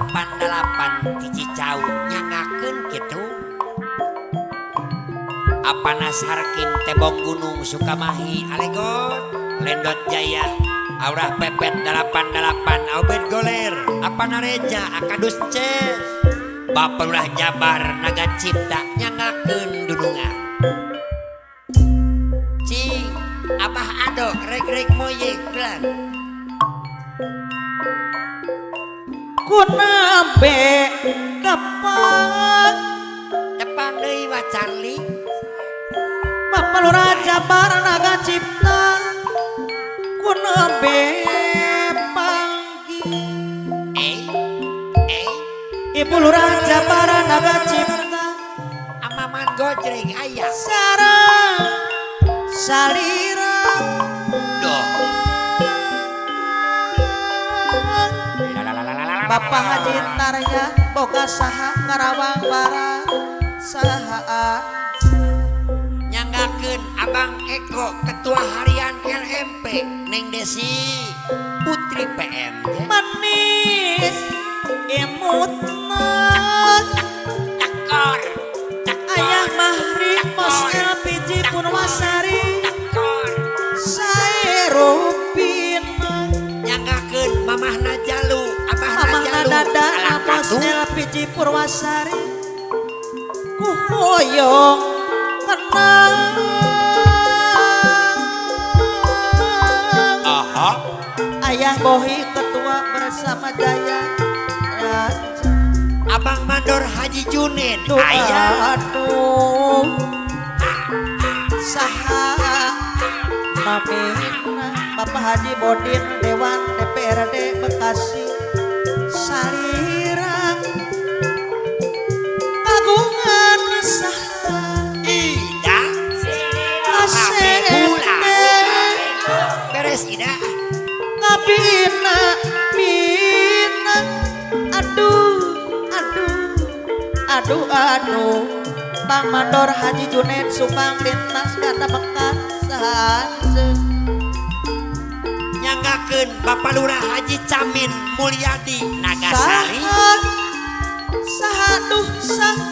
88 ti Cicau nyangakeun kitu. Apana Sarkin Tebong Gunung Sukamahi Alegot Lendot Jaya Aurah Pepet 88 Obed Goler Apana Reja Akadus Ces Bapak Lurah Jabar Naga Cipta nyangakeun dunungan. Cing Abah Ado rek-rek moyek gelang Kunabe tepang tepang deui wa Charlie. Bapak Lurah Jabar Naga Cipta kunabe panggih Ibu Lurah Jabar Naga Cipta Amaman gojreng ayah sareng salira doh. Bapak Haji Tarya boga saha Karawang Barat saha nyanggakeun Abang Eko Ketua Harian LMP Neng Desi Putri PM manis emutna takor ayah Mahri Mos LPG Purwasari takor saerupina nyanggakeun Mamahna Jalu Abahna Mamahna Jalu Dada alah Mos katuh. LPG Purwasari ku hoyong kenang. Aha. Ayah Bohi Ketua bersama Jaya ya. Abang Mandor Haji Junen Duh, ayah aduh saha namina Bapak Haji Bodin Dewan DPRD Bekasi salirang kagungan saha Ida asep beres Ida ngabina bina aduh aduh aduh aduh Bang Mandor Haji Junet Subang lintas kata Mekah saha nyanggakeun Bapak Lurah Haji Camin Mulyadi Nagasari saha saha duh saha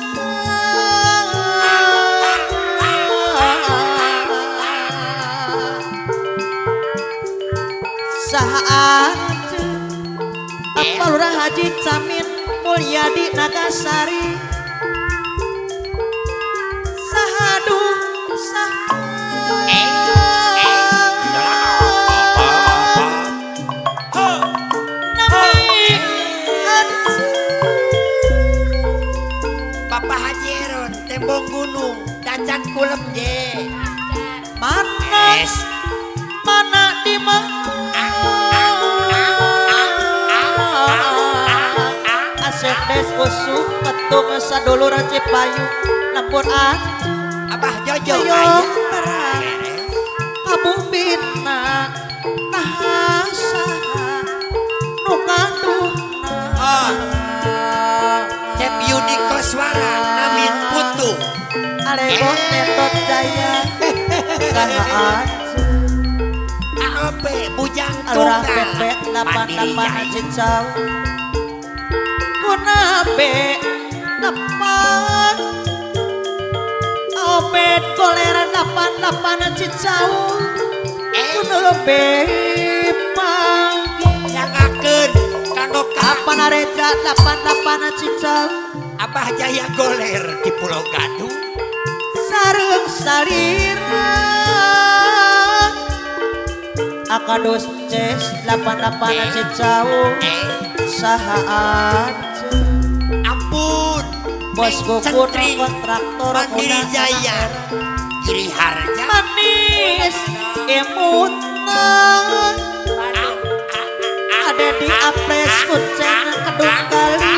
saha anjeun Bapak Lurah Haji Camin Mulyadi Nagasari saha duh saha nami anjeun Bapak Haji Eron Tembong Gunung Dacan Kulem je mana es mana di mana Asep des usuk ketung sadulur Cipayu lembur anjeun Abah Jojo hoyong ayah terang beres kabubina naha saha nu kaduhna. Oh. Cep Yudi Koswara Namin Putu Alebot Netot Jaya saha anjeun AOP Bujang Alurah Tunggal Pepet Mandiri 88 Jaya Cicau kunabe tepan Obed kolera 88 Cicau kunabe panggih nyangakeun kanggo ka Apana Reja 88 Cicau Abah Jaya Goler di Pulau Gadung sareng salira Akadus Ces 88 Cicau saha anjeun ampun Bos Neng Gugun Centri kontraktor Mandiri Jaya Giri Harja manis emutna ada di Apres Kucen Kedung Kali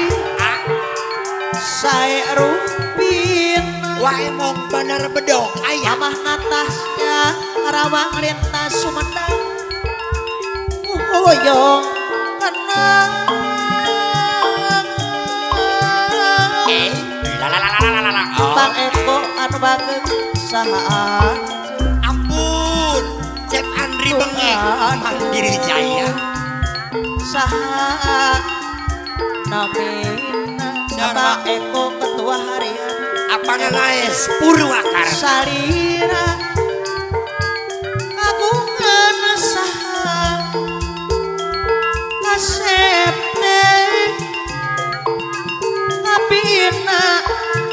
sae rupin Wah emong bener bedog ayah Mamah Natasnya Karawang lintas Sumedang hoyong kenang Lalalalalalala. Oh. Bang Eko anu bageng saha anjeun Ampun Cep Andri Bengek Mandiri Jaya saha Namina Abah Eko Ketua Harian Apana Laes Purwakarta Salira kagungan saha kasep teh kabina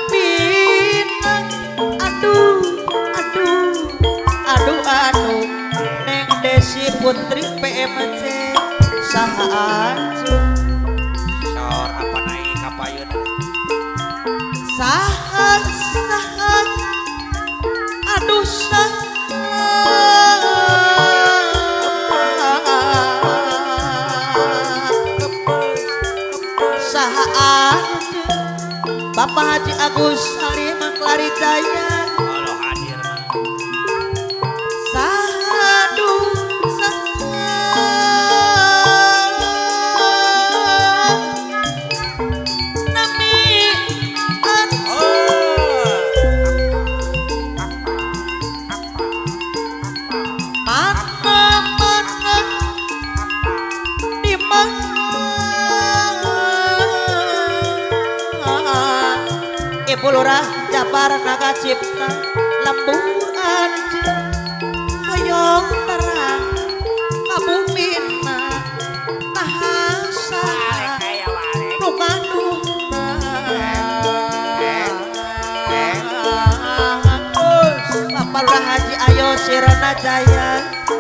bina aduh aduh aduh aduh Neng Desi Putri PMC saha anjeun Sor apa naik kapayun saha saha aduh saha saha anjeun Bapak Haji Agus Salim Klarijaya Allah hadir mah sahadu saha nami anjeun mana mana di mana Ibu Lurah Jabar Naga Cipta lembur anjeun hoyong terang kabumina tahasa nu gaduhna. Bapak Lurah Haji Ayo Sirna Jaya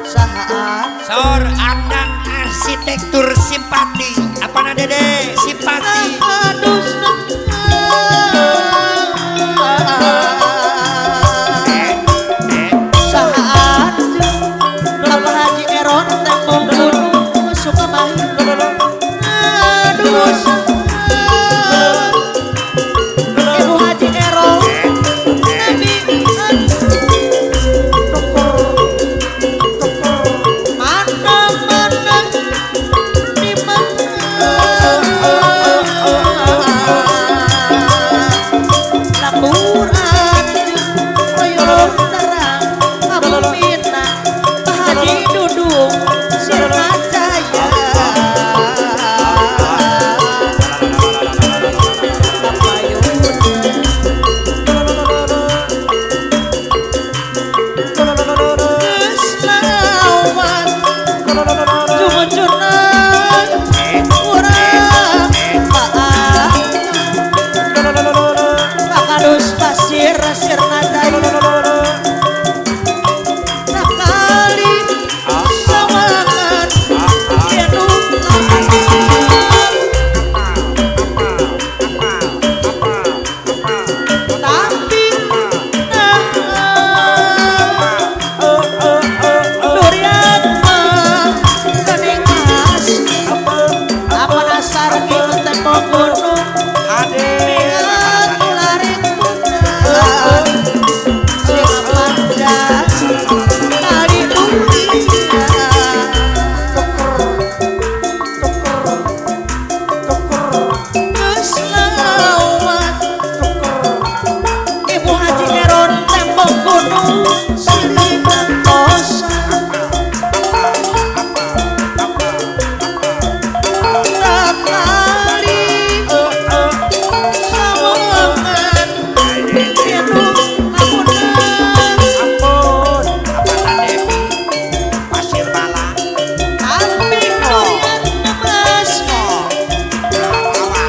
saha Sor andang arsitektur simpati apana dede simpati aduh saha anjeun Bapak Haji Eron Tembong Gunung Sukamahi aduh saha Ibu Haji Eron Nabi mana mana di mana lembur anjeun hoyong terang kabumina Pak Haji Dudung Sirna Jaya Geus lawan jumujurna urang maaf Pakadus pasir Sirna Jaya sakali sawangan anu tapi nah durian mah geuning mas apa dasar kieu tembok gunung hadir larik pundan sing panjang kali durian geus lawan Ibu Haji Eron tembok gunung silih tosan sakali sawangan anu lamunan ampun apana Devi Pasir Bala tapi durian mas Awa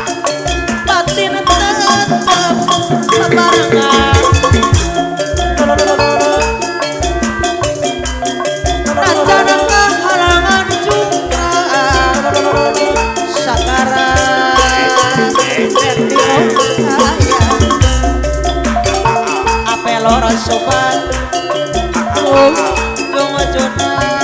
batin tetep bebarengan Rancana kahalangan jumrah sakarang Neti kaya apelor sopan jung juna